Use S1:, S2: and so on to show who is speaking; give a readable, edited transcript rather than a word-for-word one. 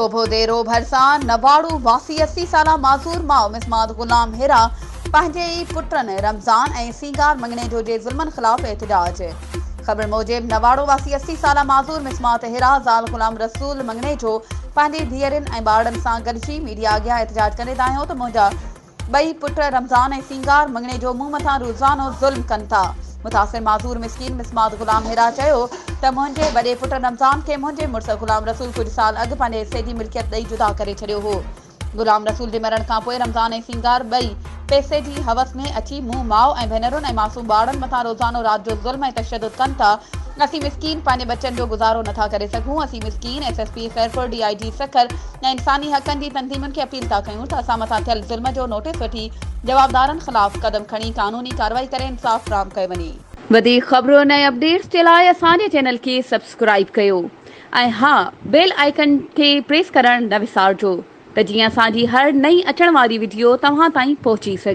S1: سوڀوديرو ڀرسان نواڙو واسي 80 سالا معذور ماء مسمات غلام هيرا پنهنجي ئي پٽن رمضان ۽ سينگار مڱڻيجو جي ظلمن خلاف احتجاج. خبر موجب نواڙو واسي 80 سالا معذور مسمات هيرا زال غلام رسول مڱڻيجو پنهنجي ڌيئرين ۽ ٻارڙن سان گڏجي ميڊيا اڳيان احتجاج ڪندي دانهيو ته منهنجا ٻئي پٽ رمضان ۽ سينگار مڱڻيجو مون مٿان روزانو ظلم ڪن ٿا. متاثر معذور مسڪين مسمات غلام هيرا چيو ته منهنجي وڏي پٽ رمضان کي منهنجي مڙس غلام رسول ڪجهه سال اڳ پنهنجي حصي جي ملڪيت ڏئي جدا ڪري ڇڏيو هو. غلام رسول جي مرڻ کانپوء رمضان ۽ سينگار ٻئي پئسي جي حوس ۾ اچي مون ماء ۽ ڀينرن ۽ معصوم ٻارڙن مٿان روزانو رات جو ظلم ۽ تشدد ڪن ٿا. اسين مسڪين پنهنجي ٻچن جو گذارو نٿا ڪري سگهون. اسين مسڪين S S P Khairpur, D I G Sukkur ۽ انساني حقن جي تنظيمن کي اپيل ٿا ڪيون ته اسان مٿان ٿيل ظلم جو نوٽيس وٺي جوابدارن خلاف قدم کڻي قانوني ڪارروائي ڪري انصاف فراهم ڪيو وڃي. وڌيڪ خبرن ۽ اپڊيٽس جي لاء اسان جي چينل کي سبسڪرائيب ڪيو ۽ ها بيل آئيڪن کي پريس ڪرڻ نه وسارجو ته جيئن اسان جي هر نئين اچڻ واري وڊيو توهان تائين پهچي سگهي.